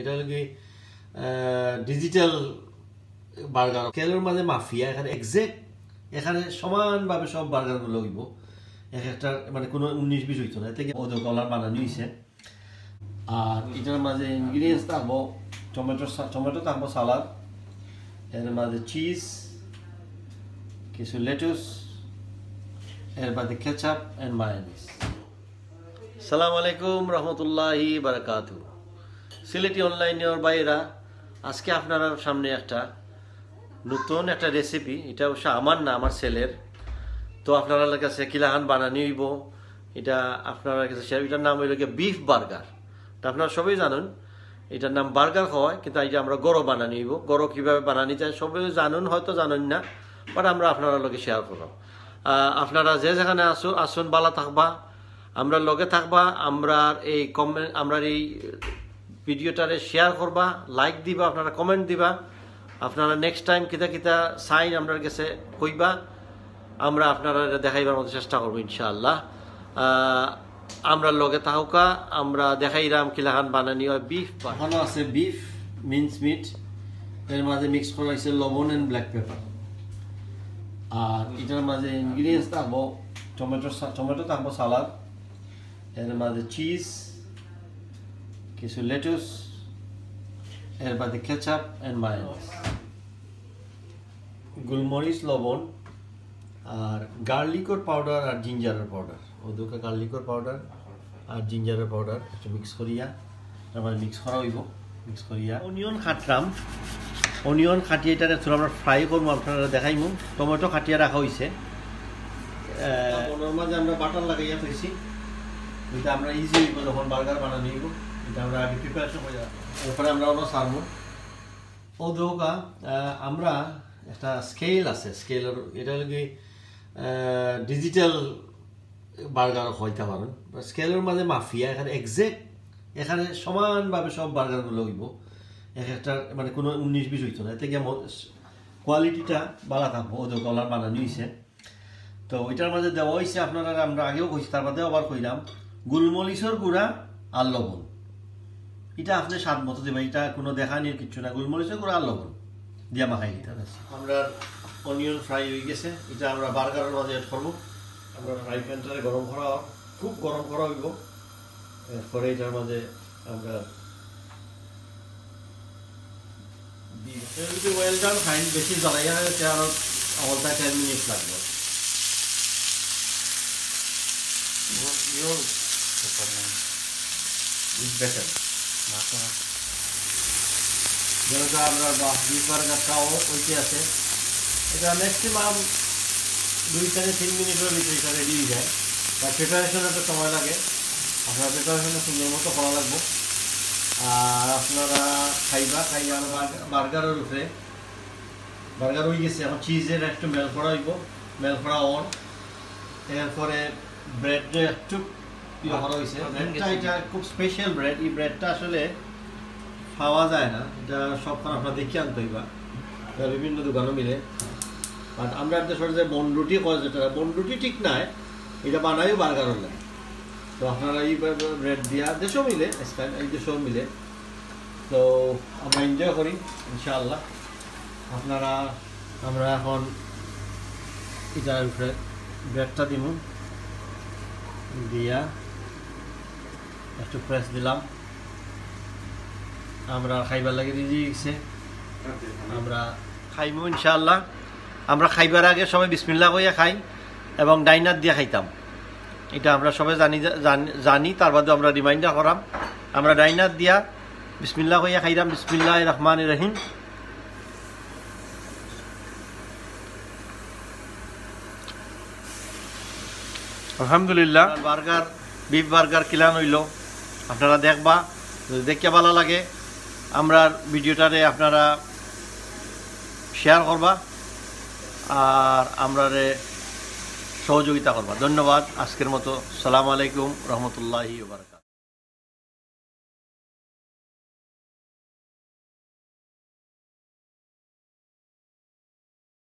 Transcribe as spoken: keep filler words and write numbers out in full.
এটা হলো কি ডিজিটাল বার্গার, স্কেলের মাঝে মাফিয়া, এখানে এক্স্যাক্ট, এখানে সমানভাবে সব বার্গারগুলো হইব, এক একটা মানে কোনো উনিশ বিশ হইতো না। এতে কি ওদের কলার বানানি হইছে। আর এটার মাঝে ইনগ্রিডিয়েন্টস থাকবো টমেটো, টমেটো থাকবো, সালাদ, এর মাঝে চিজ, কিছু লেটুস, এর বাদে কেচাপ এন্ড মায়োনিজ। সালাম আলাইকুম রহমতুল্লাহি বারাকাতু। সিলেটি অনলাইনের ভাইরা, আজকে আপনারার সামনে একটা নতুন একটা রেসিপি। এটা অবশ্য আমার না, আমার ছেলের। তো আপনারার কাছে কিলাখান বানানি হইব, এটা আপনারার কাছে শেয়ার। এটার নাম হইল গিয়ে বিফ বার্গার। তো আপনারা সবাই জানেন এটার নাম বার্গার হয়, কিন্তু এটা আমরা গরো বানানি হইব। গরো কিভাবে বানানি যায় সবাই জানেন, হয়তো জানেন না, বাট আমরা আপনারার লগে শেয়ার করব। আহ, আপনারা যে যেখানে আসো আসুন, বালা থাকবা, আমরা লগে থাকবা। আমরা এই কমেন্ট, আমরা এই ভিডিওটারে শেয়ার করবা, লাইক দিবা, আপনারা কমেন্ট দিবা, আপনারা নেক্সট টাইম কিতা কিতা চাইন আমরার গেছে কইবা, আমরা আপনারা দেখাইবার মতো চেষ্টা করবো ইনশাআল্লাহ। আহ, আমরা লগে থাকুকা, আমরা দেখাইরাম কিলাখান বানানি হয় বিফ। এখনো আছে বিফ, মিন্স মিট, এর মাঝে মিক্স করা হয়েছে লবণ এন্ড ব্ল্যাক পেপার। আর এটার মাঝে ইনগ্রিডিয়েন্টস থাকবো টমেটো, টমেটো থাকবো, সালাদ, এর মাঝে চিজ, কিছু লেটুস, এর বাদে কেচাপ এন্ড মায়োনিজ, গোলমরিচ, লবণ, আর গার্লিকর পাউডার আর জিঞ্জারের পাউডার। ও দুকা গার্লিকর পাউডার আর জিঞ্জারের পাউডার একটু মিক্স করিয়া, তারপরে মিক্স করা হইব। মিক্স করিয়া অনিয়ন কাটলাম, অনিয়ন কাটিয়ে এটারে একটু আমরা ফ্রাই করবো, আপনারা দেখাইমু। টমেটো কাটিয়ে রাখা হইছে। আহ, ওনার মাঝে আমরা বাটার লাগাইয়া থইছি, এটা আমরা ইজি হইব যখন বার্গার বানানি হইব। এটা আমরা আগে প্রিপারেশন করে রাখবো, এরপরে আমরা ওটা সারবো। ও দোকা, আহ, আমরা একটা স্কেল আছে, স্কেলের, এটা হলো কি ডিজিটাল বার্গার হইতে পারেন। স্কেলের মাঝে মাফিয়া, এখানে এক্স্যাক্ট, এখানে সমানভাবে সব বার্গারগুলো হইব, এক একটা মানে কোনো উনিশ বিশ হইতো না। এতে গিয়ে কোয়ালিটিটা ভালো থাকবো। ওদের কলার বানানি হইছে। তো ওইটার মাঝে দেওয়া হইছে, আপনারা, আমরা আগেও কইছি, তার বাদে আবার কইলাম, গোলমরিচর গুঁড়া আর লবণ। এটা আপনি স্বাদ মতো দিবা, এটা কোনো দেখানির কিচ্ছু না। গোলমরিচর গুঁড়া আর লবণ দিয়া মাখাই দিতে হবে। আমরা অনিয়ন ফ্রাই হয়ে গেছে, এটা আমরা বার্গারের মাঝে অ্যাড করবো। আমরা ফ্রাই প্যানটারে গরম করা, খুব গরম করা হইব। এরপরে এটার মাঝে আমরা দিই। এটা যদি ওয়েল ডান খাইন, বেশি জ্বালাইয়া হয়েছে, আরো আমার প্রায় টেন মিনিট লাগবে। ইউর ব্যাপার নাই, ইজ বেটার। যেহেতু আমরা বা বিফ বার্গারটাও ওইতে আছে, এটা ম্যাক্সিমাম দুই থেকে তিন মিনিটের ভিতরে এটা রেডি হয়ে যায়। তার প্রিপারেশন একটা সময় লাগে, আপনার প্রিপারেশনটা সুন্দর মতো করা লাগবো। আর আপনারা খাইবা, খাইয়া আর বার্গ-, বার্গারের উপরে, বার্গার হয়ে গেছে, এখন চিজের একটু মেল করা হইব, মেল করা অন। এরপরে ব্রেডটা একটু ইয়ে করা হইছে। ব্রেডটা এটা খুব স্পেশাল ব্রেড, এই ব্রেডটা আসলে পাওয়া যায় না, এটা সবখান আপনার দেখে আনতে হইবা, এটা বিভিন্ন দোকানও মিলে। বাট আমরা দেশের যে বনরুটি কয়, যেটা বনরুটি ঠিক নাই, এটা বানাইও বার্গার লাগে। তো আপনারা এই ব্রেড দিয়া দেশেও মিলে, স্টাইল এই দেশেও মিলে। তো আমরা এনজয় করি ইনশাআল্লাহ। আপনারা, আমরা এখন এটার উপরে ব্রেডটা দিমু, দিয়া একটু প্রেস দিলাম। আমরা খাইবার লাগি রেডি হইছে, আমরা খাইমু ইনশাআল্লাহ। আমরা খাইবার আগে সবাই বিসমিল্লাহ কইয়া খাই এবং ডাইনার দিয়া খাইতাম, এটা আমরা সবাই জানি, জানি, জানি। তার বাদে আমরা রিমাইন্ডার করাম, আমরা ডাইনার দিয়া বিসমিল্লাহ কইয়া খাইরাম। বিসমিল্লাহ রহমান রহিম। আলহামদুলিল্লাহ। বার্গার, বিফ বার্গার কিলান হইল, আপনারা দেখবা, যদি দেখিয়া ভালো লাগে, আমরা ভিডিওটারে আপনারা শেয়ার করবা আর আমরারে সহযোগিতা করবা। ধন্যবাদ। আজকের মতো সালাম আলাইকুম রহমতুল্লাহি ওয়া বারাকাতুহু।